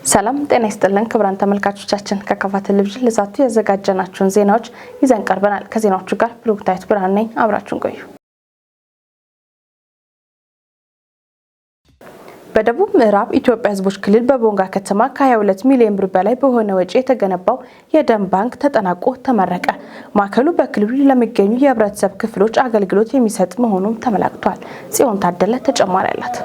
ሰላም ጤና ይስጥልን ክቡራን ተመልካቾቻችን፣ ከካፋ ቴሌቪዥን ለሰዓቱ ያዘጋጀናቸውን ዜናዎች ይዘን ቀርበናል። ከዜናዎቹ ጋር ብሩክታዊት ብርሃን ነኝ። አብራችሁን ቆዩ። በደቡብ ምዕራብ ኢትዮጵያ ሕዝቦች ክልል በቦንጋ ከተማ ከ22 ሚሊዮን ብር በላይ በሆነ ወጪ የተገነባው የደም ባንክ ተጠናቆ ተመረቀ። ማዕከሉ በክልሉ ለሚገኙ የህብረተሰብ ክፍሎች አገልግሎት የሚሰጥ መሆኑም ተመላክቷል። ጽዮን ታደለ ተጨማሪ አላት።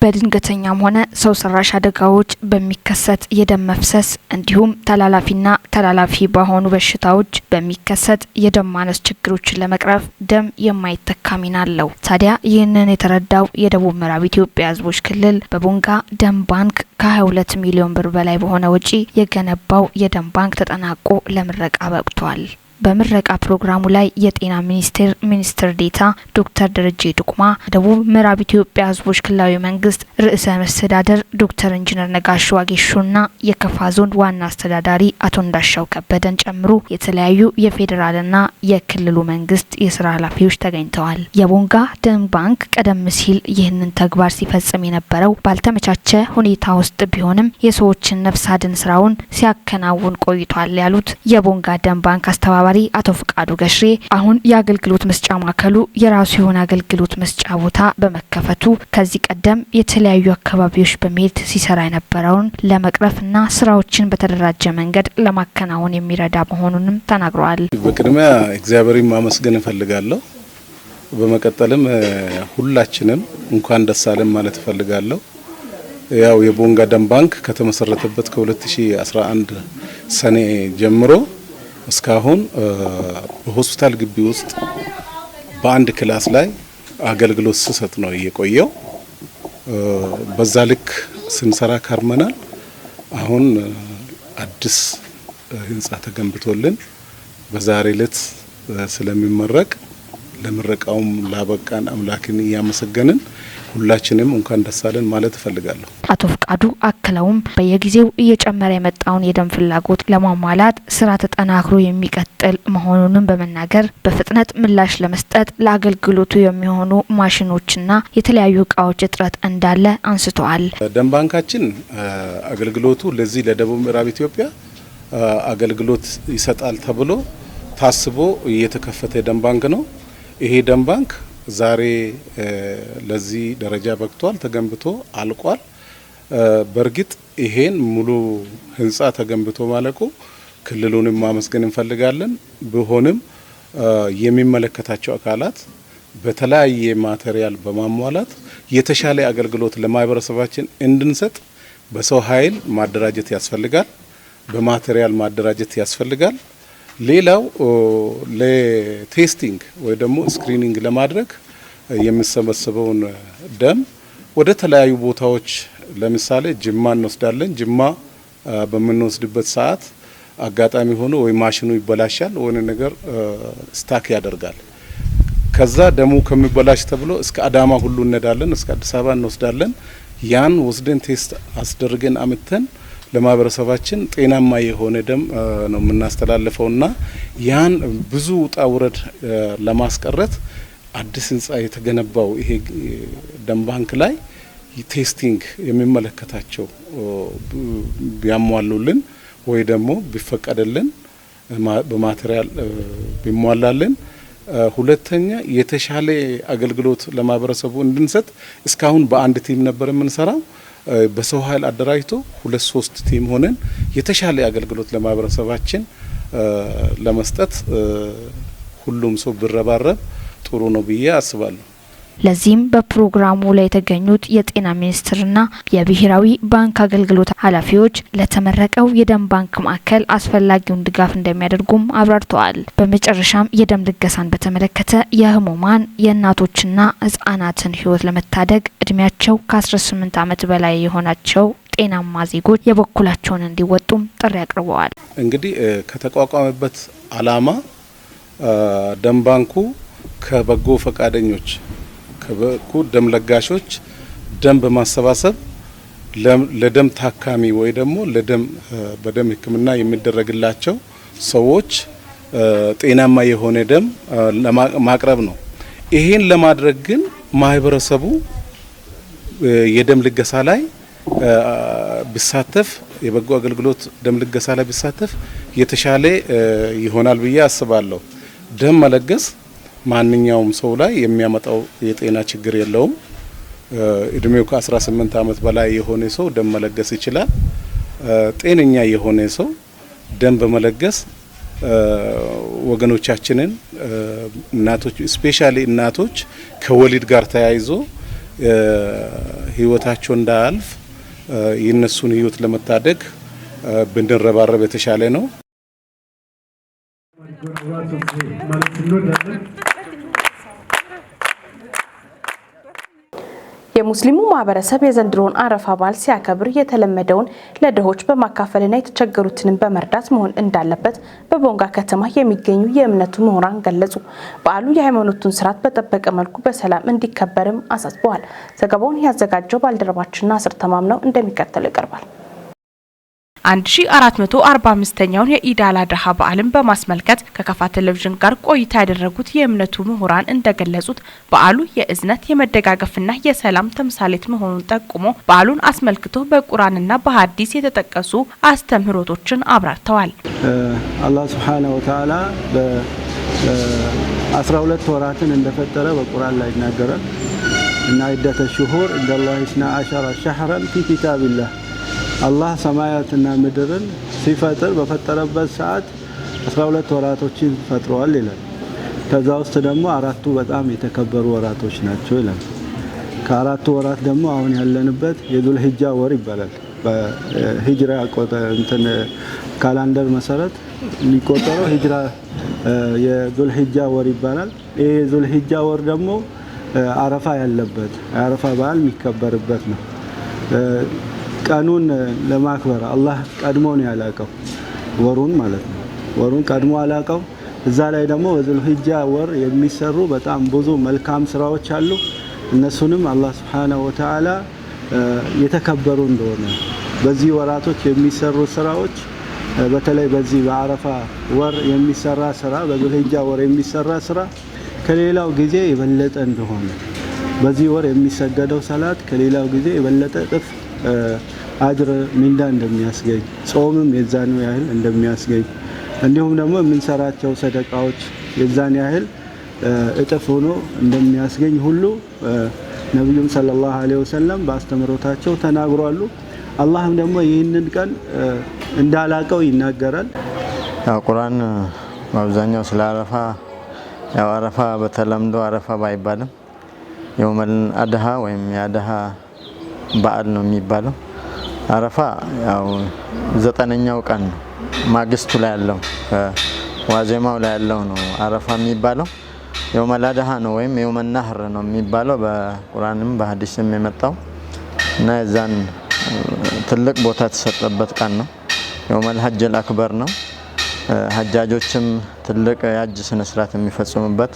በድንገተኛም ሆነ ሰው ሰራሽ አደጋዎች በሚከሰት የደም መፍሰስ እንዲሁም ተላላፊና ተላላፊ በሆኑ በሽታዎች በሚከሰት የደም ማነስ ችግሮችን ለመቅረፍ ደም የማይተካ ሚና አለው። ታዲያ ይህንን የተረዳው የደቡብ ምዕራብ ኢትዮጵያ ሕዝቦች ክልል በቦንጋ ደም ባንክ ከ22 ሚሊዮን ብር በላይ በሆነ ወጪ የገነባው የደም ባንክ ተጠናቆ ለምረቃ በቅቷል። በምረቃ ፕሮግራሙ ላይ የጤና ሚኒስቴር ሚኒስትር ዴኤታ ዶክተር ደረጀ ዱጉማ፣ ደቡብ ምዕራብ ኢትዮጵያ ሕዝቦች ክልላዊ መንግስት ርዕሰ መስተዳደር ዶክተር ኢንጂነር ነጋሽ ዋጌሾና የከፋ ዞን ዋና አስተዳዳሪ አቶ እንዳሻው ከበደን ጨምሮ የተለያዩ የፌዴራልና የክልሉ መንግስት የስራ ኃላፊዎች ተገኝተዋል። የቦንጋ ደም ባንክ ቀደም ሲል ይህንን ተግባር ሲፈጽም የነበረው ባልተመቻቸ ሁኔታ ውስጥ ቢሆንም የሰዎችን ነፍስ አድን ስራውን ሲያከናውን ቆይቷል ያሉት የቦንጋ ደም ባንክ አስተባባሪ አቶ ፍቃዱ ገሽሬ፣ አሁን የአገልግሎት መስጫ ማዕከሉ የራሱ የሆነ አገልግሎት መስጫ ቦታ በመከፈቱ ከዚህ ቀደም የተለያዩ አካባቢዎች በመሄድ ሲሰራ የነበረውን ለመቅረፍና ስራዎችን በተደራጀ መንገድ ለማከናወን የሚረዳ መሆኑንም ተናግረዋል። በቅድሚያ እግዚአብሔርን ማመስገን እፈልጋለሁ። በመቀጠልም ሁላችንም እንኳን ደስ አለን ማለት እፈልጋለሁ። ያው የቦንጋ ደም ባንክ ከተመሰረተበት ከ2011 ሰኔ ጀምሮ እስካሁን በሆስፒታል ግቢ ውስጥ በአንድ class ላይ አገልግሎት ሲሰጥ ነው የቆየው። በዛ ልክ ስንሰራ ከርመናል። አሁን አዲስ ህንጻ ተገንብቶልን በዛሬ ዕለት ስለሚመረቅ ለምረቃውም ላበቃን አምላክን እያመሰገንን ሁላችንም እንኳን ደስ አለን ማለት እፈልጋለሁ። አቶ ፍቃዱ አክለውም በየጊዜው እየጨመረ የመጣውን የደም ፍላጎት ለማሟላት ስራ ተጠናክሮ የሚቀጥል መሆኑንም በመናገር፣ በፍጥነት ምላሽ ለመስጠት ለአገልግሎቱ የሚሆኑ ማሽኖችና የተለያዩ እቃዎች እጥረት እንዳለ አንስተዋል። ደም ባንካችን አገልግሎቱ ለዚህ ለደቡብ ምዕራብ ኢትዮጵያ አገልግሎት ይሰጣል ተብሎ ታስቦ የተከፈተ ደም ባንክ ነው። ይሄ ደም ባንክ ዛሬ ለዚህ ደረጃ በቅቷል፣ ተገንብቶ አልቋል። በእርግጥ ይሄን ሙሉ ህንጻ ተገንብቶ ማለቁ ክልሉንም ማመስገን እንፈልጋለን። ቢሆንም የሚመለከታቸው አካላት በተለያየ material በማሟላት የተሻለ አገልግሎት ለማህበረሰባችን እንድንሰጥ በሰው ኃይል ማደራጀት ያስፈልጋል፣ በ material ማደራጀት ያስፈልጋል። ሌላው ለ testing ወይ ደግሞ screening ለማድረግ የሚሰበሰበውን ደም ወደ ተለያዩ ቦታዎች፣ ለምሳሌ ጅማ እንወስዳለን። ጅማ በምንወስድበት ሰዓት አጋጣሚ ሆኖ ወይ ማሽኑ ይበላሻል ወይ ነገር stuck ያደርጋል። ከዛ ደሙ ከሚበላሽ ተብሎ እስከ አዳማ ሁሉ እንሄዳለን፣ እስከ አዲስ አበባ እንወስዳለን። ያን ወስደን test አስደርገን አምጥተን ለማህበረሰባችን ጤናማ የሆነ ደም ነው የምናስተላልፈውና ያን ብዙ ውጣ ውረድ ለማስቀረት አዲስ ህንጻ የተገነባው ይሄ ደም ባንክ ላይ testing የሚመለከታቸው ቢያሟሉልን ወይ ደግሞ ቢፈቀድልን፣ በ material ቢሟላልን፣ ሁለተኛ የተሻለ አገልግሎት ለማህበረሰቡ እንድንሰጥ እስካሁን በአንድ team ነበር የምንሰራው። በሰው ኃይል አደራጅቶ ሁለት ሶስት team ሆነን የተሻለ አገልግሎት ለማህበረሰባችን ለመስጠት ሁሉም ሰው ቢረባረብ ጥሩ ነው ብዬ አስባለሁ። ለዚህም በፕሮግራሙ ላይ የተገኙት የጤና ሚኒስቴርና የብሔራዊ ባንክ አገልግሎት ኃላፊዎች ለተመረቀው የደም ባንክ ማዕከል አስፈላጊውን ድጋፍ እንደሚያደርጉም አብራርተዋል። በመጨረሻም የደም ልገሳን በተመለከተ የህሙማን የእናቶችና ህጻናትን ህይወት ለመታደግ እድሜያቸው ከ18 ዓመት በላይ የሆናቸው ጤናማ ዜጎች የበኩላቸውን እንዲወጡም ጥሪ አቅርበዋል። እንግዲህ ከተቋቋመበት አላማ ደም ባንኩ ከበጎ ፈቃደኞች፣ ከበጎ ደም ለጋሾች ደም በማሰባሰብ ለደም ታካሚ ወይ ደግሞ ለደም በደም ሕክምና የሚደረግላቸው ሰዎች ጤናማ የሆነ ደም ማቅረብ ነው። ይሄን ለማድረግ ግን ማህበረሰቡ የደም ልገሳ ላይ ቢሳተፍ፣ የበጎ አገልግሎት ደም ልገሳ ላይ ቢሳተፍ የተሻለ ይሆናል ብዬ አስባለሁ። ደም መለገስ ማንኛውም ሰው ላይ የሚያመጣው የጤና ችግር የለውም። እድሜው ከ18 ዓመት በላይ የሆነ ሰው ደም መለገስ ይችላል። ጤነኛ የሆነ ሰው ደም በመለገስ ወገኖቻችንን፣ እናቶች፣ specially እናቶች ከወሊድ ጋር ተያይዞ ህይወታቸው እንዳያልፍ የእነሱን ህይወት ለመታደግ ብንረባረብ የተሻለ ነው። የሙስሊሙ ማህበረሰብ የዘንድሮውን አረፋ በዓል ሲያከብር የተለመደውን ለድሆች በማካፈልና የተቸገሩትንም በመርዳት መሆን እንዳለበት በቦንጋ ከተማ የሚገኙ የእምነቱ ምሁራን ገለጹ። በዓሉ የሃይማኖቱን ስርዓት በጠበቀ መልኩ በሰላም እንዲከበርም አሳስበዋል። ዘገባውን ያዘጋጀው ባልደረባችን ናስር ተማምነው እንደሚከተለው ይቀርባል። 1445ኛውን የኢድ አል አድሃ በዓልን በማስመልከት ከካፋ ቴሌቪዥን ጋር ቆይታ ያደረጉት የእምነቱ ምሁራን እንደገለጹት በዓሉ የእዝነት፣ የመደጋገፍና የሰላም ተምሳሌት መሆኑን ጠቁሞ በዓሉን አስመልክቶ በቁርአንና በሀዲስ የተጠቀሱ አስተምህሮቶችን አብራርተዋል። አላህ ሱብሓነሁ ወተዓላ በ12 ወራትን እንደፈጠረ በቁርአን ላይ ይናገራል። እና عدة الشهور عند الله 12 شهرا في كتاب الله፣ አላህ ሰማያትና ምድርን ሲፈጥር በፈጠረበት ሰዓት 12 ወራቶችን ፈጥረዋል ይላል። ከዛ ውስጥ ደግሞ አራቱ በጣም የተከበሩ ወራቶች ናቸው ይላል። ከአራቱ ወራት ደግሞ አሁን ያለንበት የዙል ሂጃ ወር ይባላል። በሂጅራ እንትን calendar መሰረት የሚቆጠረው ሂጅራ የዙል ሂጃ ወር ይባላል። ይህ የዙል ሂጃ ወር ደግሞ አረፋ ያለበት፣ የአረፋ በዓል የሚከበርበት ነው። ቀኑን ለማክበር አላህ ቀድሞ ነው ያላቀው፣ ወሩን ማለት ነው። ወሩን ቀድሞ አላቀው። እዛ ላይ ደግሞ በዙልሂጃ ወር የሚሰሩ በጣም ብዙ መልካም ስራዎች አሉ። እነሱንም አላህ ሱብሓነሁ ወተዓላ የተከበሩ እንደሆነ፣ በዚህ ወራቶች የሚሰሩ ስራዎች፣ በተለይ በዚህ በአረፋ ወር የሚሰራ ስራ፣ በዙልሂጃ ወር የሚሰራ ስራ ከሌላው ጊዜ የበለጠ እንደሆነ፣ በዚህ ወር የሚሰገደው ሰላት ከሌላው ጊዜ የበለጠ እጥፍ አጅር ሚንዳ እንደሚያስገኝ፣ ጾምም የዛኑ ያህል እንደሚያስገኝ፣ እንዲሁም ደግሞ የምንሰራቸው ሰደቃዎች የዛን ያህል እጥፍ ሆኖ እንደሚያስገኝ ሁሉ ነቢዩም ሰለላሁ ዐለይሂ ወሰለም በአስተምህሮታቸው ተናግሯሉ። አላህም ደግሞ ይህንን ቀን እንዳላቀው ይናገራል። ያው ቁርአን በአብዛኛው ስለ አረፋ፣ ያው አረፋ በተለምዶ አረፋ ባይባልም የውመል አድሃ ወይም የአድሃ በዓል ነው የሚባለው። አረፋ ያው ዘጠነኛው ቀን ነው፣ ማግስቱ ላይ ያለው፣ ዋዜማው ላይ ያለው ነው አረፋ የሚባለው። የውመል አድሃ ነው ወይም የውመ ናህር ነው የሚባለው በቁርአንም በሀዲስም የመጣው እና የዛን ትልቅ ቦታ የተሰጠበት ቀን ነው። የውመል ሀጅል አክበር ነው። ሀጃጆችም ትልቅ የሀጅ ስነስርዓት የሚፈጽሙበት፣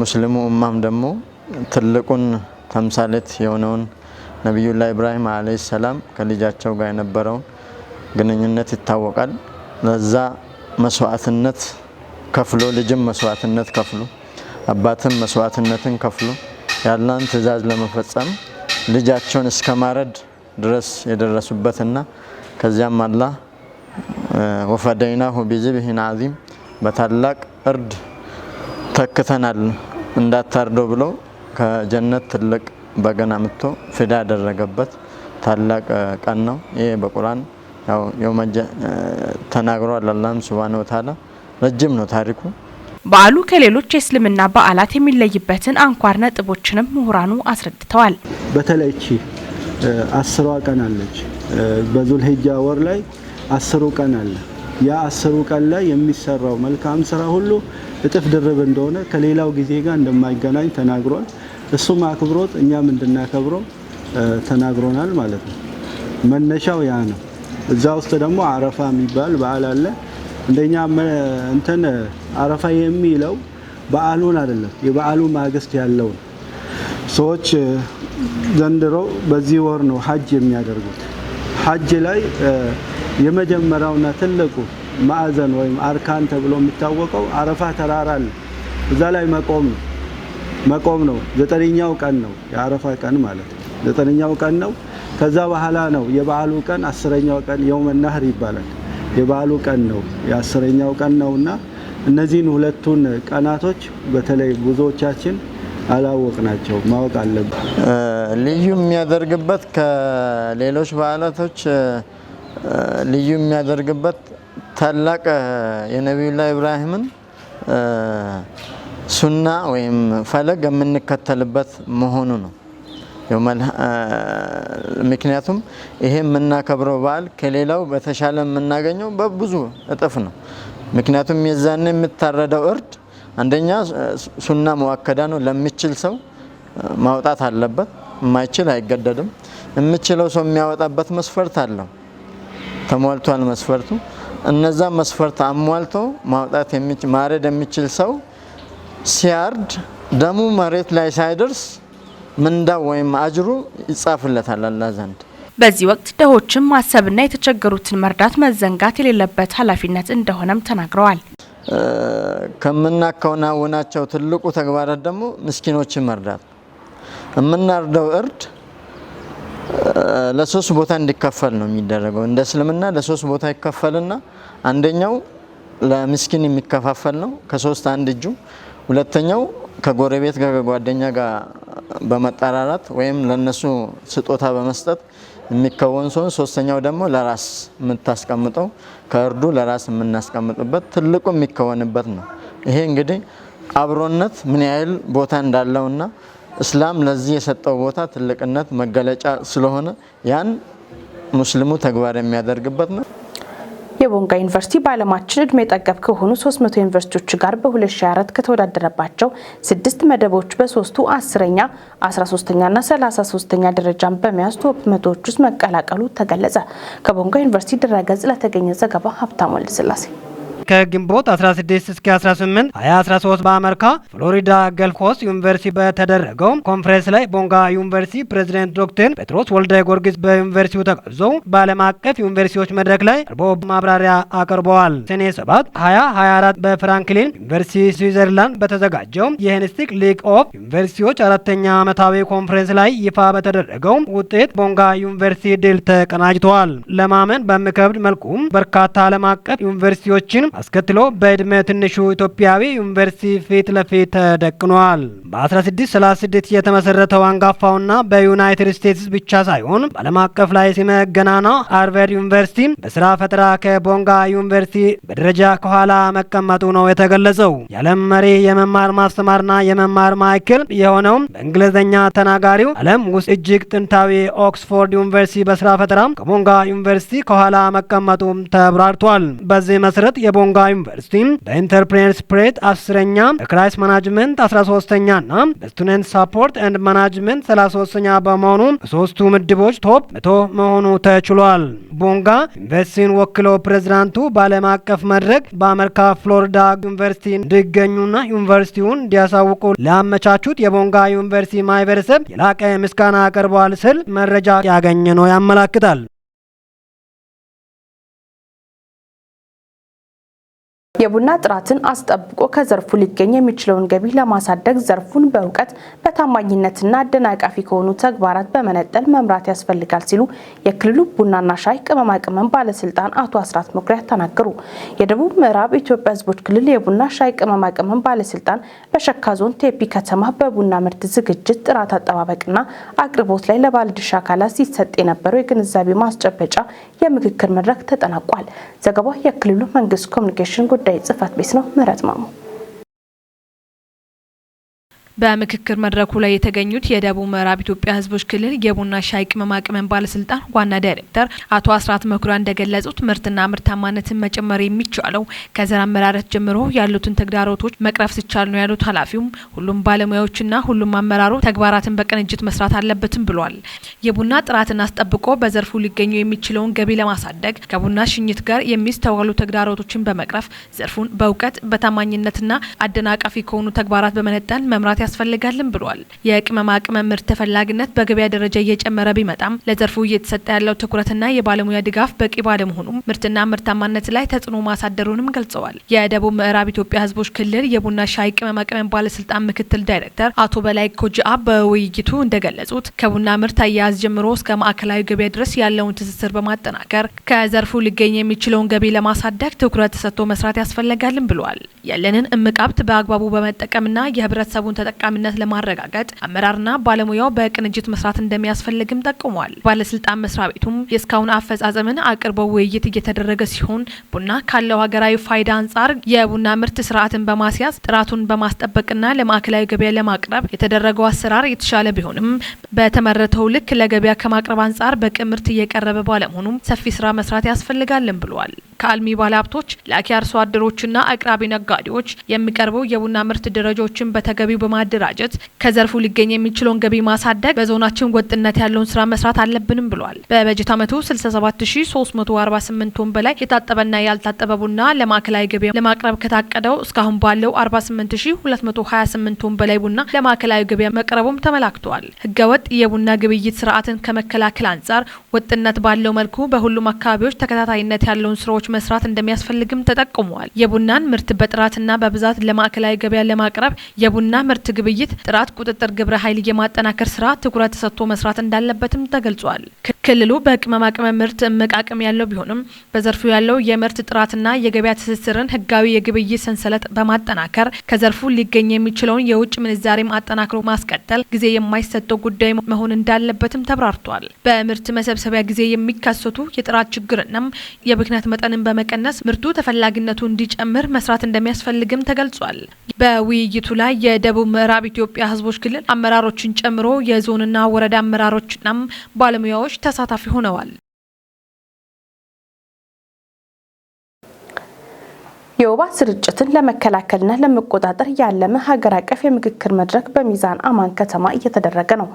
ሙስሊሙ ኡማም ደግሞ ትልቁን ተምሳሌት የሆነውን ነቢዩላህ ኢብራሂም አለይሂ ሰላም ከልጃቸው ጋር የነበረውን ግንኙነት ይታወቃል። ለዛ መስዋዕትነት ከፍሎ፣ ልጅም መስዋዕትነት ከፍሎ፣ አባትም መስዋዕትነትን ከፍሎ ያላህን ትእዛዝ ለመፈጸም ልጃቸውን እስከ ማረድ ድረስ የደረሱበትና ከዚያም አላህ ወፈደይናሁ ቢዝብሂን ዓዚም፣ በታላቅ እርድ ተክተናል እንዳታርደው ብለው ከጀነት ትልቅ በገና አምጥቶ ፊዳ ያደረገበት ታላቅ ቀን ነው። ይሄ በቁርአን ያው ተናግሯል። አላህም ሱብሃነሁ ወተዓላ ረጅም ነው ታሪኩ። በዓሉ ከሌሎች የእስልምና በዓላት የሚለይበትን አንኳር ነጥቦችንም ምሁራኑ አስረድተዋል። በተለይ እቺ 10ሯ ቀን አለች። በዙል ሂጃ ወር ላይ 10ሩ ቀን አለ። ያ 10ሩ ቀን ላይ የሚሰራው መልካም ስራ ሁሉ እጥፍ ድርብ እንደሆነ፣ ከሌላው ጊዜ ጋር እንደማይገናኝ ተናግሯል። እሱም አክብሮት እኛም እንድናከብረው ተናግሮናል ማለት ነው። መነሻው ያ ነው። እዛ ውስጥ ደግሞ አረፋ የሚባል በዓል አለ። እንደኛ እንትን አረፋ የሚለው በዓሉን አይደለም፣ የበዓሉ ማግስት ያለውን። ሰዎች ዘንድሮ በዚህ ወር ነው ሀጅ የሚያደርጉት። ሀጅ ላይ የመጀመሪያውና ትልቁ ማዕዘን ወይም አርካን ተብሎ የሚታወቀው አረፋ ተራራ አለ። እዛ ላይ መቆም ነው መቆም ነው። ዘጠነኛው ቀን ነው የአረፋ ቀን ማለት ነው። 9ኛው ቀን ነው። ከዛ በኋላ ነው የበዓሉ ቀን 10ኛው ቀን የውመ ነህር ይባላል። የበዓሉ ቀን ነው የ10ኛው ቀን ነውና እነዚህን ሁለቱን ቀናቶች በተለይ ብዙዎቻችን አላወቅናቸው፣ ማወቅ አለብን። ልዩ የሚያደርግበት ከሌሎች በዓላቶች ልዩ የሚያደርግበት ታላቅ የነቢዩላህ ኢብራሂምን ሱና ወይም ፈለግ የምንከተልበት መሆኑ ነው። ምክንያቱም ይሄ የምናከብረው በዓል ከሌላው በተሻለ የምናገኘው በብዙ እጥፍ ነው። ምክንያቱም የዛኔ የምታረደው እርድ አንደኛ ሱና ሙአከዳ ነው፣ ለሚችል ሰው ማውጣት አለበት። የማይችል አይገደድም። የሚችለው ሰው የሚያወጣበት መስፈርት አለው፣ ተሟልቷል መስፈርቱ። እነዛ መስፈርት አሟልቶ ማውጣት ማረድ የሚችል ሰው ሲያርድ ደሙ መሬት ላይ ሳይደርስ ምንዳው ወይም አጅሩ ይጻፍለታል አላህ ዘንድ። በዚህ ወቅት ድሆችን ማሰብና የተቸገሩትን መርዳት መዘንጋት የሌለበት ኃላፊነት እንደሆነም ተናግረዋል። ከምናከናውናቸው ትልቁ ተግባራት ደግሞ ምስኪኖችን መርዳት። የምናርደው እርድ ለሶስት ቦታ እንዲከፈል ነው የሚደረገው። እንደ እስልምና ለሶስት ቦታ ይከፈልና አንደኛው ለምስኪን የሚከፋፈል ነው፣ ከሶስት አንድ እጁ። ሁለተኛው ከጎረቤት ጋር ከጓደኛ ጋር በመጠራራት ወይም ለነሱ ስጦታ በመስጠት የሚከወን ሲሆን፣ ሶስተኛው ደግሞ ለራስ የምታስቀምጠው ከእርዱ ለራስ የምናስቀምጥበት ትልቁ የሚከወንበት ነው። ይሄ እንግዲህ አብሮነት ምን ያህል ቦታ እንዳለውና እስላም ለዚህ የሰጠው ቦታ ትልቅነት መገለጫ ስለሆነ ያን ሙስሊሙ ተግባር የሚያደርግበት ነው። የቦንጋ ዩኒቨርሲቲ በዓለማችን እድሜ ጠገብ ከሆኑ 300 ዩኒቨርሲቲዎች ጋር በ2024 ከተወዳደረባቸው 6 መደቦች በሶስቱ 10ኛ፣ 13ኛና 33ኛ ደረጃን በመያዝ top መቶዎች ውስጥ መቀላቀሉ ተገለጸ። ከቦንጋ ዩኒቨርሲቲ ድረገጽ ለተገኘ ዘገባ ሀብታሙ ወልደስላሴ። ከግንቦት 16 እስከ 18 2013 በአሜሪካ ፍሎሪዳ ገልፍ ኮስት ዩኒቨርሲቲ በተደረገው ኮንፈረንስ ላይ ቦንጋ ዩኒቨርሲቲ ፕሬዝዳንት ዶክተር ጴጥሮስ ወልደ ጊዮርጊስ በዩኒቨርሲቲው ተጋብዘው በዓለም አቀፍ ዩኒቨርሲቲዎች መድረክ ላይ ቀርቦ ማብራሪያ አቅርበዋል። ሰኔ 7 2024 በፍራንክሊን ዩኒቨርሲቲ ስዊዘርላንድ በተዘጋጀው የሄልቬቲክ ሊግ of ዩኒቨርሲቲዎች 4ኛ ዓመታዊ ኮንፈረንስ ላይ ይፋ በተደረገው ውጤት ቦንጋ ዩኒቨርሲቲ ድል ተቀናጅተዋል። ለማመን በሚከብድ መልኩ በርካታ ዓለም አቀፍ ዩኒቨርሲቲዎችን አስከትሎ በእድሜ ትንሹ ኢትዮጵያዊ ዩኒቨርሲቲ ፊት ለፊት ተደቅኗል። በ1636 የተመሰረተው አንጋፋውና በዩናይትድ ስቴትስ ብቻ ሳይሆን በዓለም አቀፍ ላይ ስመ ገናና ሃርቫርድ ዩኒቨርሲቲ በስራ ፈጠራ ከቦንጋ ዩኒቨርሲቲ በደረጃ ከኋላ መቀመጡ ነው የተገለጸው። የዓለም መሪ የመማር ማስተማርና የመማር ማዕከል የሆነው በእንግሊዝኛ ተናጋሪው ዓለም ውስጥ እጅግ ጥንታዊ ኦክስፎርድ ዩኒቨርሲቲ በስራ ፈጠራ ከቦንጋ ዩኒቨርሲቲ ከኋላ መቀመጡም ተብራርቷል። በዚህ መሰረት የቦንጋ ዩኒቨርሲቲ በ entrepreneur spirit 10ኛ፣ በ crisis management 13ኛ እና በ student support and management 33ኛ በመሆኑ በሶስቱ ምድቦች top 100 መሆኑ ተችሏል። ቦንጋ ዩኒቨርሲቲን ወክለው ፕሬዝዳንቱ በዓለም አቀፍ መድረክ በአሜሪካ ፍሎሪዳ ዩኒቨርሲቲ እንዲገኙና ዩኒቨርሲቲውን እንዲያሳውቁ ላመቻቹት የቦንጋ ዩኒቨርሲቲ ማህበረሰብ የላቀ ምስጋና አቅርበዋል ሲል መረጃ ያገኘ ነው ያመላክታል። የቡና ጥራትን አስጠብቆ ከዘርፉ ሊገኝ የሚችለውን ገቢ ለማሳደግ ዘርፉን በእውቀት፣ በታማኝነትና አደናቃፊ ከሆኑ ተግባራት በመነጠል መምራት ያስፈልጋል ሲሉ የክልሉ ቡናና ሻይ ቅመማ ቅመም ባለስልጣን አቶ አስራት መኩሪያ ተናገሩ። የደቡብ ምዕራብ ኢትዮጵያ ሕዝቦች ክልል የቡና ሻይ ቅመማ ቅመም ባለስልጣን በሸካ ዞን ቴፒ ከተማ በቡና ምርት ዝግጅት፣ ጥራት አጠባበቅና አቅርቦት ላይ ለባለድርሻ አካላት ሲሰጥ የነበረው የግንዛቤ ማስጨበጫ የምክክር መድረክ ተጠናቋል። ዘገባው የክልሉ መንግስት ኮሚኒኬሽን ጉዳይ ጽህፈት ቤት ነው። ምህረት ማሙ። በምክክር መድረኩ ላይ የተገኙት የደቡብ ምዕራብ ኢትዮጵያ ሕዝቦች ክልል የቡና ሻይ ቅመማ ቅመም ባለስልጣን ዋና ዳይሬክተር አቶ አስራት መኩሪያ እንደገለጹት ምርትና ምርታማነትን መጨመር የሚቻለው ከዘር አመራረት ጀምሮ ያሉትን ተግዳሮቶች መቅረፍ ሲቻል ነው ያሉት ኃላፊውም ሁሉም ባለሙያዎችና ሁሉም አመራሩ ተግባራትን በቅንጅት መስራት አለበትም ብሏል። የቡና ጥራትን አስጠብቆ በዘርፉ ሊገኙ የሚችለውን ገቢ ለማሳደግ ከቡና ሽኝት ጋር የሚስተዋሉ ተግዳሮቶችን በመቅረፍ ዘርፉን በእውቀት፣ በታማኝነትና አደናቃፊ ከሆኑ ተግባራት በመነጠል መምራት ያስፈልጋልን ብሏል። የቅመማ ቅመም ምርት ተፈላጊነት በገበያ ደረጃ እየጨመረ ቢመጣም ለዘርፉ እየተሰጠ ያለው ትኩረትና የባለሙያ ድጋፍ በቂ ባለመሆኑ ምርትና ምርታማነት ላይ ተጽዕኖ ማሳደሩንም ገልጸዋል። የደቡብ ምዕራብ ኢትዮጵያ ሕዝቦች ክልል የቡና ሻይ ቅመማ ቅመም ባለስልጣን ምክትል ዳይሬክተር አቶ በላይ ኮጂአ በውይይቱ እንደገለጹት ከቡና ምርት አያያዝ ጀምሮ እስከ ማዕከላዊ ገበያ ድረስ ያለውን ትስስር በማጠናከር ከዘርፉ ሊገኝ የሚችለውን ገቢ ለማሳደግ ትኩረት ተሰጥቶ መስራት ያስፈልጋልን ብሏል። ያለንን እምቅ ሀብት በአግባቡ በመጠቀምና የህብረተሰቡን ተጠቃሚነት ለማረጋገጥ አመራርና ባለሙያው በቅንጅት መስራት እንደሚያስፈልግም ጠቁሟል። ባለስልጣን መስሪያ ቤቱም የእስካሁን አፈጻጸምን አቅርበው ውይይት እየተደረገ ሲሆን ቡና ካለው ሀገራዊ ፋይዳ አንጻር የቡና ምርት ስርዓትን በማስያዝ ጥራቱን በማስጠበቅና ለማዕከላዊ ገበያ ለማቅረብ የተደረገው አሰራር የተሻለ ቢሆንም በተመረተው ልክ ለገበያ ከማቅረብ አንጻር በቂ ምርት እየቀረበ ባለመሆኑም ሰፊ ስራ መስራት ያስፈልጋልን ብሏል። ከአልሚ ባለሀብቶች፣ ላኪ አርሶ አደሮችና አቅራቢ ነጋዴዎች የሚቀርበው የቡና ምርት ደረጃዎችን በተገቢው በማደራጀት ከዘርፉ ሊገኝ የሚችለውን ገቢ ማሳደግ በዞናችን ወጥነት ያለውን ስራ መስራት አለብንም ብሏል። በበጀት ዓመቱ 67348 ቶን በላይ የታጠበና ያልታጠበ ቡና ለማዕከላዊ ገበያ ለማቅረብ ከታቀደው እስካሁን ባለው 48228 ቶን በላይ ቡና ለማዕከላዊ ገበያ መቅረቡም ተመላክቷል። ህገወጥ የቡና ግብይት ስርዓትን ከመከላከል አንጻር ወጥነት ባለው መልኩ በሁሉም አካባቢዎች ተከታታይነት ያለውን ስራዎች መስራት እንደሚያስፈልግም ተጠቁሟል። የቡናን ምርት በጥራትና በብዛት ለማዕከላዊ ገበያ ለማቅረብ የቡና ምርት ግብይት ጥራት ቁጥጥር ግብረ ኃይል የማጠናከር ስራ ትኩረት ተሰጥቶ መስራት እንዳለበትም ተገልጿል። ክልሉ በቅመማ ቅመም ምርት እምቅ አቅም ያለው ቢሆንም በዘርፉ ያለው የምርት ጥራትና የገበያ ትስስርን ህጋዊ የግብይት ሰንሰለት በማጠናከር ከዘርፉ ሊገኝ የሚችለውን የውጭ ምንዛሬም አጠናክሮ ማስቀጠል ጊዜ የማይሰጠው ጉዳይ መሆን እንዳለበትም ተብራርቷል። በምርት መሰብሰቢያ ጊዜ የሚከሰቱ የጥራት ችግርና የብክነት መጠንን በመቀነስ ምርቱ ተፈላጊነቱ እንዲጨምር መስራት እንደሚያስፈልግም ተገልጿል። በውይይቱ ላይ የደቡብ ምዕራብ ኢትዮጵያ ህዝቦች ክልል አመራሮችን ጨምሮ የዞንና ወረዳ አመራሮችና ባለሙያዎች ተሳታፊ ሆነዋል። የወባ ስርጭትን ለመከላከልና ለመቆጣጠር ያለመ ሀገር አቀፍ የምክክር መድረክ በሚዛን አማን ከተማ እየተደረገ ነው።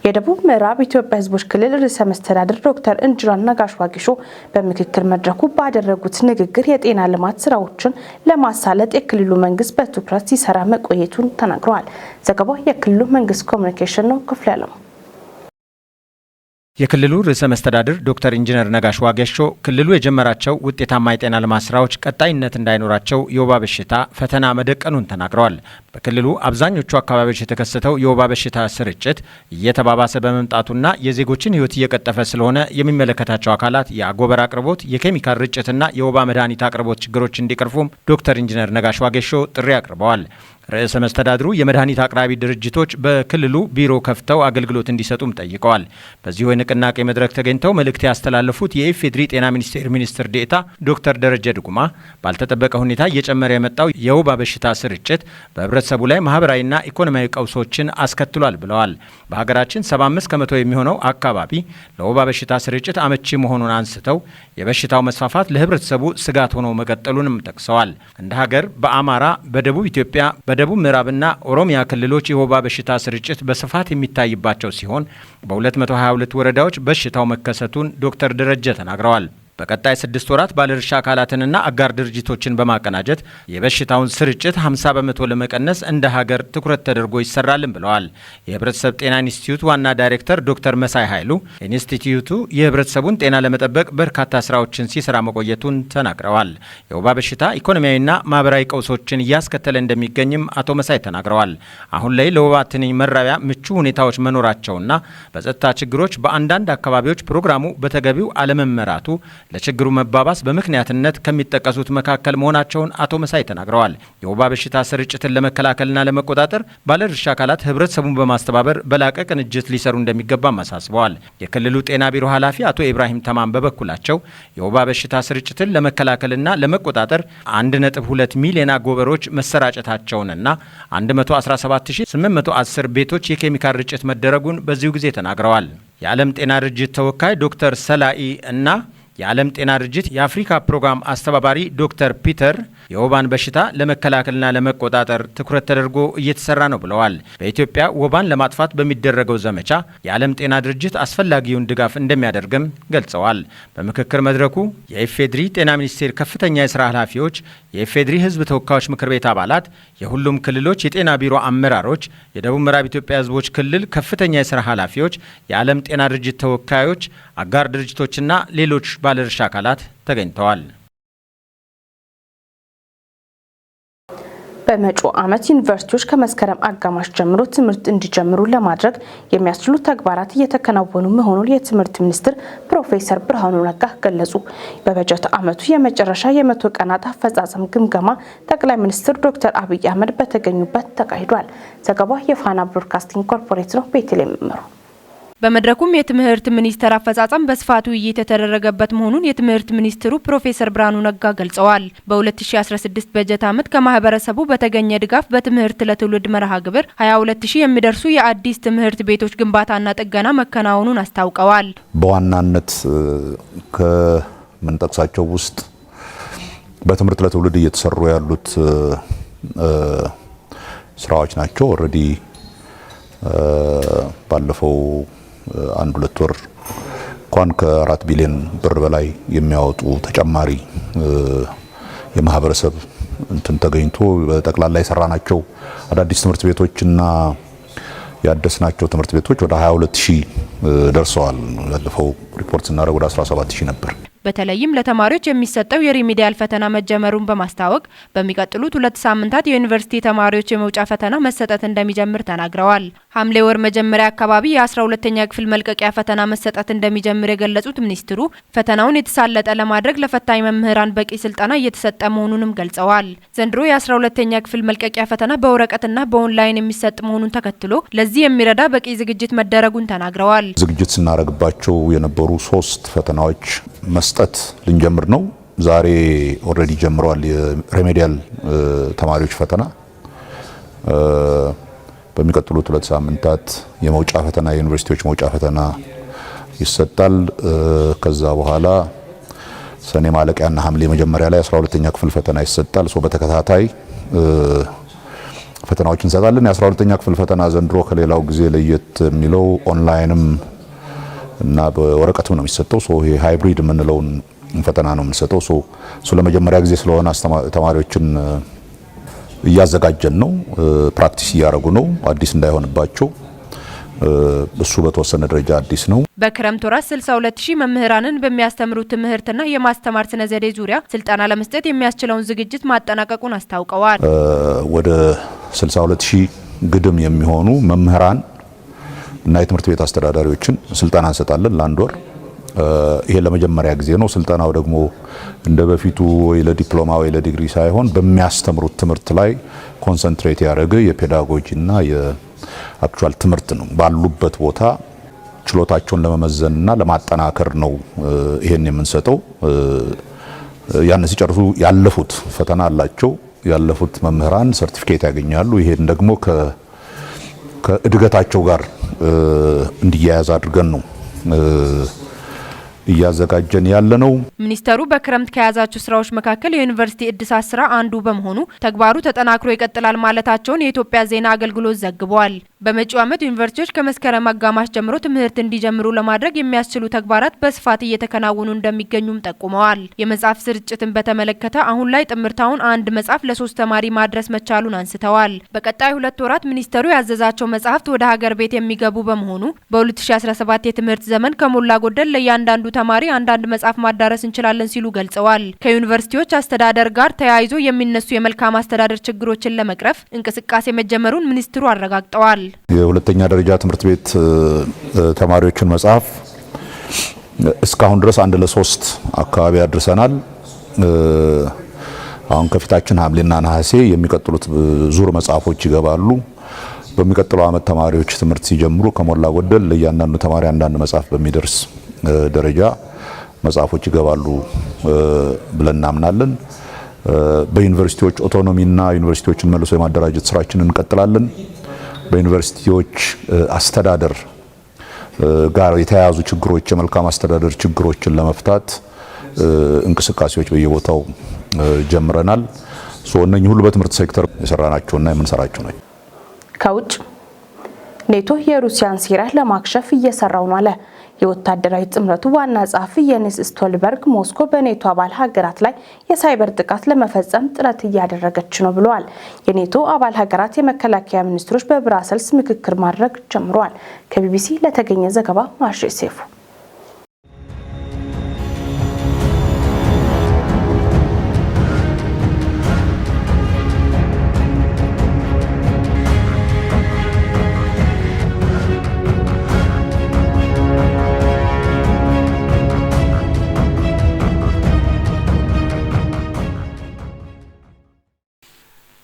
የደቡብ ምዕራብ ኢትዮጵያ ህዝቦች ክልል ርዕሰ መስተዳድር ዶክተር ኢንጂነር ነጋሽ ዋጌሾ በምክክር መድረኩ ባደረጉት ንግግር የጤና ልማት ስራዎችን ለማሳለጥ የክልሉ መንግስት በትኩረት ሲሰራ መቆየቱን ተናግረዋል። ዘገባው የክልሉ መንግስት ኮሚኒኬሽን ነው። ክፍለ ያለው የክልሉ ርዕሰ መስተዳድር ዶክተር ኢንጂነር ነጋሽ ዋጌሾ ክልሉ የጀመራቸው ውጤታማ የጤና ልማት ስራዎች ቀጣይነት እንዳይኖራቸው የወባ በሽታ ፈተና መደቀኑን ተናግረዋል። በክልሉ አብዛኞቹ አካባቢዎች የተከሰተው የወባ በሽታ ስርጭት እየተባባሰ በመምጣቱና የዜጎችን ሕይወት እየቀጠፈ ስለሆነ የሚመለከታቸው አካላት የአጎበር አቅርቦት፣ የኬሚካል ርጭትና የወባ መድኃኒት አቅርቦት ችግሮች እንዲቀርፉም ዶክተር ኢንጂነር ነጋሽ ዋጌሾ ጥሪ አቅርበዋል። ርዕሰ መስተዳድሩ የመድኃኒት አቅራቢ ድርጅቶች በክልሉ ቢሮ ከፍተው አገልግሎት እንዲሰጡም ጠይቀዋል። በዚሁ የንቅናቄ መድረክ ተገኝተው መልእክት ያስተላለፉት የኢፌዴሪ ጤና ሚኒስቴር ሚኒስትር ዴኤታ ዶክተር ደረጀ ድጉማ ባልተጠበቀ ሁኔታ እየጨመረ የመጣው የወባ በሽታ ስርጭት በህብረተሰቡ ላይ ማህበራዊና ኢኮኖሚያዊ ቀውሶችን አስከትሏል ብለዋል። በሀገራችን 75% የሚሆነው አካባቢ ለወባ በሽታ ስርጭት አመቺ መሆኑን አንስተው የበሽታው መስፋፋት ለህብረተሰቡ ስጋት ሆኖ መቀጠሉንም ጠቅሰዋል። እንደ ሀገር በአማራ፣ በደቡብ ኢትዮጵያ፣ በደቡብ ምዕራብና ኦሮሚያ ክልሎች የወባ በሽታ ስርጭት በስፋት የሚታይባቸው ሲሆን በ222 ወረዳዎች በሽታው መከሰቱን ዶክተር ደረጀ ተናግረዋል። በቀጣይ 6 ወራት ባለድርሻ አካላትንና አጋር ድርጅቶችን በማቀናጀት የበሽታውን ስርጭት 50% ለመቀነስ እንደ ሀገር ትኩረት ተደርጎ ይሰራልን ብለዋል። የህብረተሰብ ጤና ኢንስቲትዩት ዋና ዳይሬክተር ዶክተር መሳይ ኃይሉ ኢንስቲትዩቱ የህብረተሰቡን ጤና ለመጠበቅ በርካታ ስራዎችን ሲሰራ መቆየቱን ተናግረዋል። የወባ በሽታ ኢኮኖሚያዊና ማህበራዊ ቀውሶችን እያስከተለ እንደሚገኝም አቶ መሳይ ተናግረዋል። አሁን ላይ ለወባ ትንኝ መራቢያ ምቹ ሁኔታዎች መኖራቸውና በጸጥታ ችግሮች በአንዳንድ አካባቢዎች ፕሮግራሙ በተገቢው አለመመራቱ ለችግሩ መባባስ በምክንያትነት ከሚጠቀሱት መካከል መሆናቸውን አቶ መሳይ ተናግረዋል። የወባ በሽታ ስርጭትን ለመከላከልና ለመቆጣጠር ባለድርሻ አካላት ህብረተሰቡን በማስተባበር በላቀ ቅንጅት ሊሰሩ እንደሚገባም አሳስበዋል። የክልሉ ጤና ቢሮ ኃላፊ አቶ ኢብራሂም ተማም በበኩላቸው የወባ በሽታ ስርጭትን ለመከላከልና ለመቆጣጠር 1.2 ሚሊዮን አጎበሮች መሰራጨታቸውንና 117810 ቤቶች የኬሚካል ርጭት መደረጉን በዚሁ ጊዜ ተናግረዋል። የዓለም ጤና ድርጅት ተወካይ ዶክተር ሰላኢ እና የዓለም ጤና ድርጅት የአፍሪካ ፕሮግራም አስተባባሪ ዶክተር ፒተር የወባን በሽታ ለመከላከልና ለመቆጣጠር ትኩረት ተደርጎ እየተሰራ ነው ብለዋል። በኢትዮጵያ ወባን ለማጥፋት በሚደረገው ዘመቻ የዓለም ጤና ድርጅት አስፈላጊውን ድጋፍ እንደሚያደርግም ገልጸዋል። በምክክር መድረኩ የኢፌድሪ ጤና ሚኒስቴር ከፍተኛ የስራ ኃላፊዎች፣ የኢፌድሪ ሕዝብ ተወካዮች ምክር ቤት አባላት፣ የሁሉም ክልሎች የጤና ቢሮ አመራሮች፣ የደቡብ ምዕራብ ኢትዮጵያ ሕዝቦች ክልል ከፍተኛ የስራ ኃላፊዎች፣ የዓለም ጤና ድርጅት ተወካዮች፣ አጋር ድርጅቶችና ሌሎች ባለድርሻ አካላት ተገኝተዋል። በመጪው ዓመት ዩኒቨርሲቲዎች ከመስከረም አጋማሽ ጀምሮ ትምህርት እንዲጀምሩ ለማድረግ የሚያስችሉ ተግባራት እየተከናወኑ መሆኑን የትምህርት ሚኒስትር ፕሮፌሰር ብርሃኑ ነጋ ገለጹ። በበጀት ዓመቱ የመጨረሻ የ100 ቀናት አፈጻጸም ግምገማ ጠቅላይ ሚኒስትር ዶክተር አብይ አህመድ በተገኙበት ተካሂዷል። ዘገባው የፋና ብሮድካስቲንግ ኮርፖሬት ነው። ቤተልሔም መሩ። በመድረኩም የትምህርት ሚኒስቴር አፈጻጸም በስፋት ውይይት የተደረገበት መሆኑን የትምህርት ሚኒስትሩ ፕሮፌሰር ብርሃኑ ነጋ ገልጸዋል። በ2016 በጀት ዓመት ከማህበረሰቡ በተገኘ ድጋፍ በትምህርት ለትውልድ መርሃ ግብር 22,000 የሚደርሱ የአዲስ ትምህርት ቤቶች ግንባታና ጥገና መከናወኑን አስታውቀዋል። በዋናነት ከምንጠቅሳቸው ውስጥ በትምህርት ለትውልድ እየተሰሩ ያሉት ስራዎች ናቸው። Already ባለፈው አንድ ሁለት ወር እንኳን ከ4 ቢሊዮን ብር በላይ የሚያወጡ ተጨማሪ የማህበረሰብ እንትን ተገኝቶ በጠቅላላ የሰራናቸው አዳዲስ ትምህርት ቤቶችና ያደስናቸው ትምህርት ቤቶች ወደ 22 ሺህ ደርሰዋል። ያለፈው ሪፖርት ስናደርግ ወደ 17 ሺህ ነበር። በተለይም ለተማሪዎች የሚሰጠው የ remedial ፈተና መጀመሩን በማስታወቅ በሚቀጥሉት 2 ሳምንታት የዩኒቨርሲቲ ተማሪዎች የመውጫ ፈተና መሰጠት እንደሚጀምር ተናግረዋል። ሐምሌ ወር መጀመሪያ አካባቢ የ12ኛ ክፍል መልቀቂያ ፈተና መሰጠት እንደሚጀምር የገለጹት ሚኒስትሩ ፈተናውን የተሳለጠ ለማድረግ ለፈታኝ መምህራን በቂ ስልጠና እየተሰጠ መሆኑንም ገልጸዋል። ዘንድሮ የ12ኛ ክፍል መልቀቂያ ፈተና በወረቀትና በኦንላይን የሚሰጥ መሆኑን ተከትሎ ለዚህ የሚረዳ በቂ ዝግጅት መደረጉን ተናግረዋል። ዝግጅት ስናደርግባቸው የነበሩ ሶስት ፈተናዎች መስጠት ልንጀምር ነው። ዛሬ already ጀምረዋል። የ remedial ተማሪዎች ፈተና፣ በሚቀጥሉት 2 ሳምንታት የመውጫ ፈተና፣ የዩኒቨርሲቲዎች መውጫ ፈተና ይሰጣል። ከዛ በኋላ ሰኔ ማለቂያና ሐምሌ መጀመሪያ ላይ 12ኛ ክፍል ፈተና ይሰጣል። So በተከታታይ ፈተናዎች እንሰጣለን። የ12ኛ ክፍል ፈተና ዘንድሮ ከሌላው ጊዜ ለየት የሚለው ኦንላይንም እና በወረቀትም ነው የሚሰጠው። So ይሄ hybrid የምንለውን ፈተና ነው የምንሰጠው። So እሱ ለመጀመሪያ ጊዜ ስለሆነ ተማሪዎችን እያዘጋጀን ነው፣ practice እያደረጉ ነው፣ አዲስ እንዳይሆንባቸው። እሱ በተወሰነ ደረጃ አዲስ ነው። በክረምት ወራት 62 ሺህ መምህራንን በሚያስተምሩት ትምህርትና የማስተማር ስነ ዘዴ ዙሪያ ስልጠና ለመስጠት የሚያስችለውን ዝግጅት ማጠናቀቁን አስታውቀዋል። ወደ 62 ሺህ ግድም የሚሆኑ መምህራን እና የትምህርት ቤት አስተዳዳሪዎችን ስልጠና እንሰጣለን ለአንድ ወር። ይሄ ለመጀመሪያ ጊዜ ነው። ስልጠናው ደግሞ እንደ በፊቱ ወይ ለዲፕሎማ ወይ ለዲግሪ ሳይሆን በሚያስተምሩት ትምህርት ላይ concentrate ያደረገ የ pedagogy እና የ actual ትምህርት ነው። ባሉበት ቦታ ችሎታቸውን ለመመዘንና ለማጠናከር ነው ይሄን የምንሰጠው። ያን ሲጨርሱ ያለፉት ፈተና አላቸው። ያለፉት መምህራን ሰርቲፊኬት ያገኛሉ። ይሄን ደግሞ ከእድገታቸው ጋር እንዲያያዝ አድርገን ነው እያዘጋጀን ያለ ነው። ሚኒስተሩ በክረምት ከያዛቸው ስራዎች መካከል የዩኒቨርሲቲ እድሳት ስራ አንዱ በመሆኑ ተግባሩ ተጠናክሮ ይቀጥላል ማለታቸውን የኢትዮጵያ ዜና አገልግሎት ዘግቧል። በመጪው ዓመት ዩኒቨርሲቲዎች ከመስከረም አጋማሽ ጀምሮ ትምህርት እንዲጀምሩ ለማድረግ የሚያስችሉ ተግባራት በስፋት እየተከናወኑ እንደሚገኙም ጠቁመዋል። የመጽሐፍ ስርጭትን በተመለከተ አሁን ላይ ጥምርታውን አንድ መጽሐፍ ለሶስት ተማሪ ማድረስ መቻሉን አንስተዋል። በቀጣይ 2 ወራት ሚኒስተሩ ያዘዛቸው መጽሐፍት ወደ ሀገር ቤት የሚገቡ በመሆኑ በ2017 የትምህርት ዘመን ከሞላ ጎደል ለእያንዳንዱ ተማሪ አንዳንድ መጽሐፍ ማዳረስ እንችላለን ሲሉ ገልጸዋል። ከዩኒቨርሲቲዎች አስተዳደር ጋር ተያይዞ የሚነሱ የመልካም አስተዳደር ችግሮችን ለመቅረፍ እንቅስቃሴ መጀመሩን ሚኒስትሩ አረጋግጠዋል። የሁለተኛ ደረጃ ትምህርት ቤት ተማሪዎችን መጽሐፍ እስካሁን ድረስ አንድ ለሶስት አካባቢ አድርሰናል። አሁን ከፊታችን ሐምሌና ነሐሴ የሚቀጥሉት ዙር መጽሐፎች ይገባሉ። በሚቀጥለው ዓመት ተማሪዎች ትምህርት ሲጀምሩ ከሞላ ጎደል ለእያንዳንዱ ተማሪ አንዳንድ መጽሐፍ በሚደርስ ደረጃ መጽሐፎች ይገባሉ ብለን እናምናለን። በዩኒቨርሲቲዎች autonomy ና ዩኒቨርሲቲዎችን መልሶ የማደራጀት ስራችንን እንቀጥላለን። በዩኒቨርሲቲዎች አስተዳደር ጋር የተያያዙ ችግሮች፣ የመልካም አስተዳደር ችግሮችን ለመፍታት እንቅስቃሴዎች በየቦታው ጀምረናል። እነኚህ ሁሉ በትምህርት ሴክተር የሰራናቸውና የምንሰራቸው ናቸው። ከውጭ ኔቶ የሩሲያን ሴራ ለማክሸፍ እየሰራው ነው አለ። የወታደራዊ ጥምረቱ ዋና ጸሐፊ የንስ ስቶልበርግ ሞስኮ በኔቶ አባል ሀገራት ላይ የሳይበር ጥቃት ለመፈጸም ጥረት እያደረገች ነው ብለዋል። የኔቶ አባል ሀገራት የመከላከያ ሚኒስትሮች በብራሰልስ ምክክር ማድረግ ጀምረዋል። ከቢቢሲ ለተገኘ ዘገባ ማርሼ ሴፉ።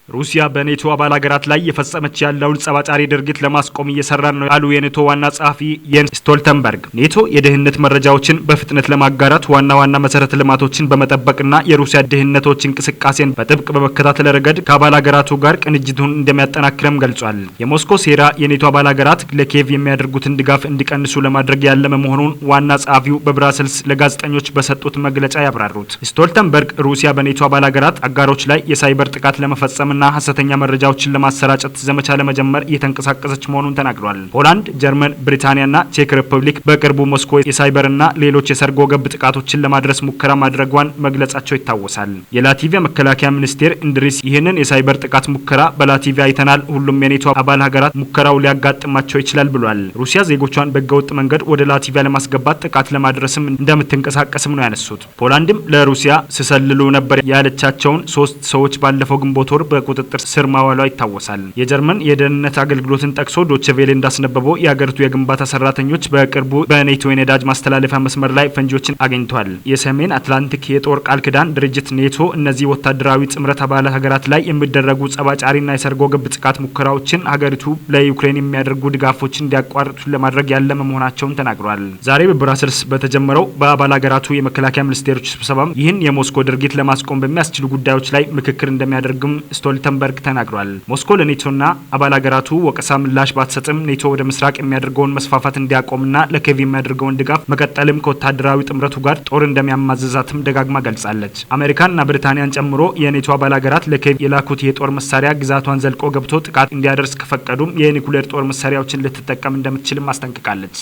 ሩሲያ በኔቶ አባል ሀገራት ላይ የፈጸመች ያለውን ጸብ አጫሪ ድርጊት ለማስቆም እየሰራን ነው ያሉ የኔቶ ዋና ጸሐፊ የንስ ስቶልተንበርግ፣ ኔቶ የደህንነት መረጃዎችን በፍጥነት ለማጋራት ዋና ዋና መሰረተ ልማቶችን በመጠበቅና የሩሲያ ደህንነቶች እንቅስቃሴን በጥብቅ በመከታተል ረገድ ከአባል ሀገራቱ ጋር ቅንጅቱን እንደሚያጠናክርም ገልጿል። የሞስኮ ሴራ የኔቶ አባል ሀገራት ለኪየቭ የሚያደርጉትን ድጋፍ እንዲቀንሱ ለማድረግ ያለመ መሆኑን ዋና ጸሐፊው በብራስልስ ለጋዜጠኞች በሰጡት መግለጫ ያብራሩት ስቶልተንበርግ፣ ሩሲያ በኔቶ አባል ሀገራት አጋሮች ላይ የሳይበር ጥቃት ለመፈጸምና ሀሰተኛ መረጃዎችን ለማሰራጨት ዘመቻ ለመጀመር እየተንቀሳቀሰች መሆኑን ተናግሯል። ፖላንድ፣ ጀርመን፣ ብሪታንያና ቼክ ሪፐብሊክ በቅርቡ ሞስኮ የሳይበርና ሌሎች የሰርጎ ገብ ጥቃቶችን ለማድረስ ሙከራ ማድረጓን መግለጻቸው ይታወሳል። የላቲቪያ መከላከያ ሚኒስቴር እንድሪስ ይህንን የሳይበር ጥቃት ሙከራ በላቲቪያ አይተናል፣ ሁሉም የኔቶ አባል ሀገራት ሙከራው ሊያጋጥማቸው ይችላል ብሏል። ሩሲያ ዜጎቿን በህገወጥ መንገድ ወደ ላቲቪያ ለማስገባት ጥቃት ለማድረስም እንደምትንቀሳቀስም ነው ያነሱት። ፖላንድም ለሩሲያ ሲሰልሉ ነበር ያለቻቸውን ሶስት ሰዎች ባለፈው ግንቦት ወር በቁጥጥር ስር ማዋሏ ይታወሳል። የጀርመን የደህንነት አገልግሎትን ጠቅሶ ዶቼ ቬሌ እንዳስነበበው የሀገሪቱ የግንባታ ሰራተኞች በቅርቡ በኔቶ የነዳጅ ማስተላለፊያ መስመር ላይ ፈንጂዎችን አግኝቷል። የሰሜን አትላንቲክ የጦር ቃል ኪዳን ድርጅት ኔቶ እነዚህ ወታደራዊ ጥምረት አባል ሀገራት ላይ የሚደረጉ ጸብ አጫሪና የሰርጎ ገብ ጥቃት ሙከራዎችን ሀገሪቱ ለዩክሬን የሚያደርጉ ድጋፎችን እንዲያቋርጡ ለማድረግ ያለመ መሆናቸውን ተናግሯል። ዛሬ በብራስልስ በተጀመረው በአባል ሀገራቱ የመከላከያ ሚኒስቴሮች ስብሰባም ይህን የሞስኮ ድርጊት ለማስቆም በሚያስችሉ ጉዳዮች ላይ ምክክር እንደሚያደርግም ስቶልተንበርግ ተናግሯል። ሞስኮ ለኔቶና አባል ሀገራቱ ወቀሳ ምላሽ ባትሰጥም ኔቶ ወደ ምስራቅ የሚያደርገውን መስፋፋት እንዲያቆምና ለኬቭ የሚያደርገውን ድጋፍ መቀጠልም ከወታደራዊ ጥምረቱ ጋር ጦር እንደሚያማዝዛትም ደጋግማ ገልጻለች። አሜሪካንና ብሪታንያን ጨምሮ የኔቶ አባል ሀገራት ለኬቭ የላኩት የጦር መሳሪያ ግዛቷን ዘልቆ ገብቶ ጥቃት እንዲያደርስ ከፈቀዱም የኒኩሌር ጦር መሳሪያዎችን ልትጠቀም እንደምትችልም አስጠንቅቃለች።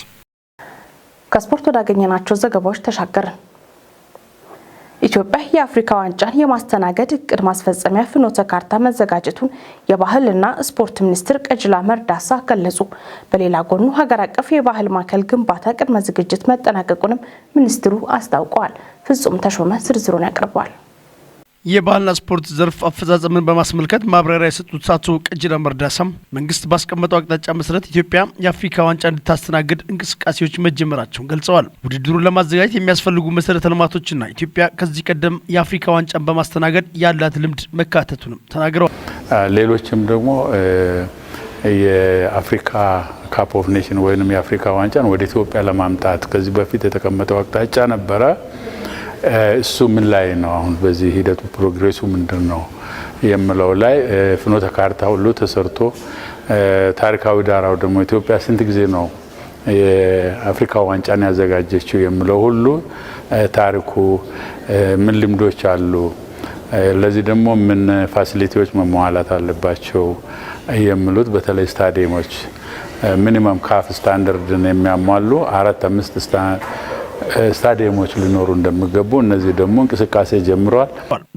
ከስፖርት ወዳገኘናቸው ዘገባዎች ተሻገርን። ኢትዮጵያ የአፍሪካ ዋንጫን የማስተናገድ እቅድ ማስፈጸሚያ ፍኖተ ካርታ መዘጋጀቱን የባህልና ስፖርት ሚኒስትር ቀጀላ መርዳሳ ገለጹ። በሌላ ጎኑ ሀገር አቀፍ የባህል ማዕከል ግንባታ ቅድመ ዝግጅት መጠናቀቁንም ሚኒስትሩ አስታውቀዋል። ፍጹም ተሾመ ዝርዝሩን ያቀርበዋል። የባህልና ስፖርት ዘርፍ አፈጻጸምን በማስመልከት ማብራሪያ የሰጡት አቶ ቀጀላ መርዳሳም መንግስት ባስቀመጠው አቅጣጫ መሰረት ኢትዮጵያ የአፍሪካ ዋንጫ እንድታስተናግድ እንቅስቃሴዎች መጀመራቸውን ገልጸዋል። ውድድሩን ለማዘጋጀት የሚያስፈልጉ መሰረተ ልማቶችና ኢትዮጵያ ከዚህ ቀደም የአፍሪካ ዋንጫን በማስተናገድ ያላት ልምድ መካተቱንም ተናግረዋል። ሌሎችም ደግሞ የአፍሪካ Cup of Nation ወይም የአፍሪካ ዋንጫን ወደ ኢትዮጵያ ለማምጣት ከዚህ በፊት የተቀመጠው አቅጣጫ ነበረ። እሱ ምን ላይ ነው? አሁን በዚህ ሂደቱ progress ኡ ምንድን ነው የምለው ላይ ፍኖተ ካርታ ሁሉ ተሰርቶ፣ ታሪካዊ ዳራው ደግሞ ኢትዮጵያ ስንት ጊዜ ነው የአፍሪካ ዋንጫን ያዘጋጀችው የምለው ሁሉ ታሪኩ፣ ምን ልምዶች አሉ፣ ለዚህ ደግሞ ምን facility ዎች መሟላት አለባቸው የሚሉት፣ በተለይ ስታዲየሞች minimum CAF standard ን የሚያሟሉ አራት አምስት ስታዲየሞች ሊኖሩ እንደሚገቡ እነዚህ ደግሞ እንቅስቃሴ ጀምረዋል።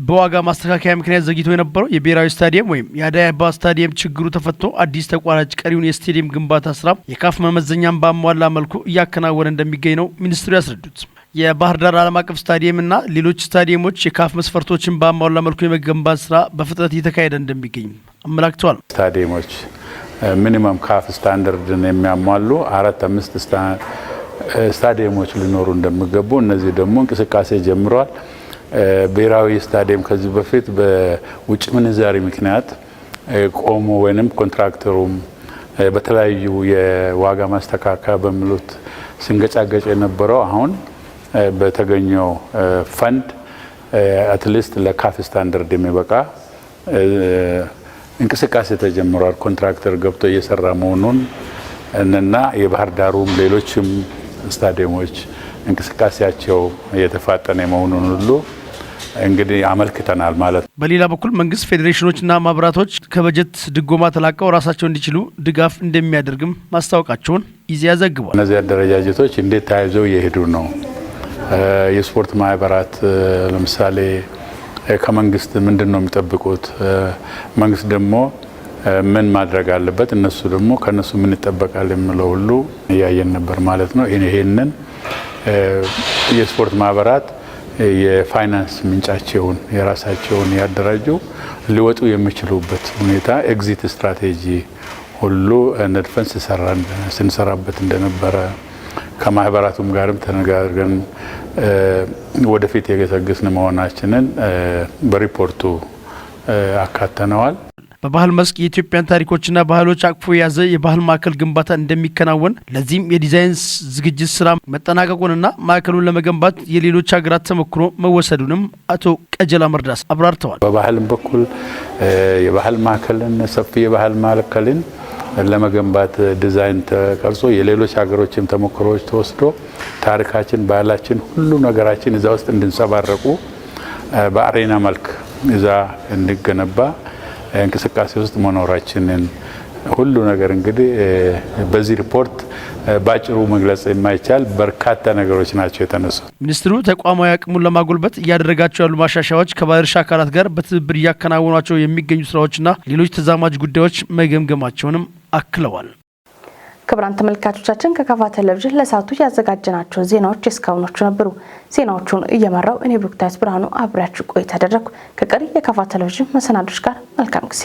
በዋጋ ማስተካከያ ምክንያት ዘግይቶ የነበረው የብሔራዊ ስታዲየም ወይም የአደይ አበባ ስታዲየም ችግሩ ተፈቶ አዲስ ተቋራጭ ቀሪውን የስታዲየም ግንባታ ስራ የካፍ መመዘኛን ባሟላ መልኩ እያከናወነ እንደሚገኝ ነው ሚኒስትሩ ያስረዱት። የባህር ዳር ዓለም አቀፍ ስታዲየምና ሌሎች ስታዲየሞች የካፍ መስፈርቶችን ባሟላ መልኩ የመገንባት ስራ በፍጥነት እየተካሄደ እንደሚገኝ አመላክተዋል። ስታዲየሞች minimum CAF standard ን የሚያሟሉ አራት አምስት ስታዲየሞች ሊኖሩ እንደሚገቡ እነዚህ ደግሞ እንቅስቃሴ ጀምረዋል። ብሔራዊ ስታዲየም ከዚህ በፊት በውጭ ምንዛሪ ምክንያት ቆሞ ወይንም ኮንትራክተሩም በተለያዩ የዋጋ ማስተካከያ በሚሉት ሲንገጫገጭ የነበረው አሁን በተገኘው fund at least ለካፍ ስታንዳርድ የሚበቃ እንቅስቃሴ ተጀምሯል። ኮንትራክተር ገብቶ እየሰራ መሆኑን እና የባህር ዳሩም ሌሎችም ስታዲየሞች እንቅስቃሴያቸው የተፋጠነ መሆኑን ሁሉ እንግዲህ አመልክተናል ማለት ነው። በሌላ በኩል መንግስት ፌዴሬሽኖችና ማህበራቶች ከበጀት ድጎማ ተላቀው ራሳቸው እንዲችሉ ድጋፍ እንደሚያደርግም ማስታወቃቸውን ኢዜአ ዘግቧል። እነዚህ አደረጃጀቶች እንዴት ተያይዘው እየሄዱ ነው? የስፖርት ማህበራት ለምሳሌ ከመንግስት ምንድን ነው የሚጠብቁት? መንግስት ደግሞ ምን ማድረግ አለበት? እነሱ ደግሞ ከነሱ ምን ይጠበቃል የሚለው ሁሉ እያየን ነበር ማለት ነው። ይሄንን የስፖርት ማህበራት የፋይናንስ ምንጫቸውን የራሳቸውን ያደራጁ ሊወጡ የሚችሉበት ሁኔታ exit strategy ሁሉ ነድፈን ስንሰራበት እንደነበረ፣ ከማህበራቱም ጋርም ተነጋግረን ወደፊት የገሰገስን መሆናችንን በሪፖርቱ አካተነዋል። በባህል መስክ የኢትዮጵያን ታሪኮችና ባህሎች አቅፎ የያዘ የባህል ማዕከል ግንባታ እንደሚከናወን፣ ለዚህም የዲዛይን ዝግጅት ስራ መጠናቀቁንና ማዕከሉን ለመገንባት የሌሎች ሀገራት ተሞክሮ መወሰዱንም አቶ ቀጀላ መርዳሳ አብራርተዋል። በባህልም በኩል የባህል ማዕከልን፣ ሰፊ የባህል ማዕከልን ለመገንባት ዲዛይን ተቀርጾ፣ የሌሎች ሀገሮችም ተሞክሮዎች ተወስዶ፣ ታሪካችን፣ ባህላችን፣ ሁሉ ነገራችን እዛ ውስጥ እንድንጸባረቁ፣ በ arena መልክ እዛ እንዲገነባ እንቅስቃሴ ውስጥ መኖራችንን ሁሉ ነገር እንግዲህ በዚህ ሪፖርት ባጭሩ መግለጽ የማይቻል በርካታ ነገሮች ናቸው የተነሱት። ሚኒስትሩ ተቋማዊ አቅሙን ለማጎልበት እያደረጋቸው ያሉ ማሻሻያዎች፣ ከባለድርሻ አካላት ጋር በትብብር እያከናወኗቸው የሚገኙ ስራዎችና ሌሎች ተዛማጅ ጉዳዮች መገምገማቸውንም አክለዋል። ክቡራን ተመልካቾቻችን፣ ከካፋ ቴሌቪዥን ለሰዓቱ ያዘጋጀናቸው ዜናዎች እስካሁኖቹ ነበሩ። ዜናዎቹን እየመራው እኔ ብሩክታይት ብርሃኑ አብሬያችሁ ቆይታ አደረግኩ። ከቀሪ የካፋ ቴሌቪዥን መሰናዶች ጋር መልካም ጊዜ።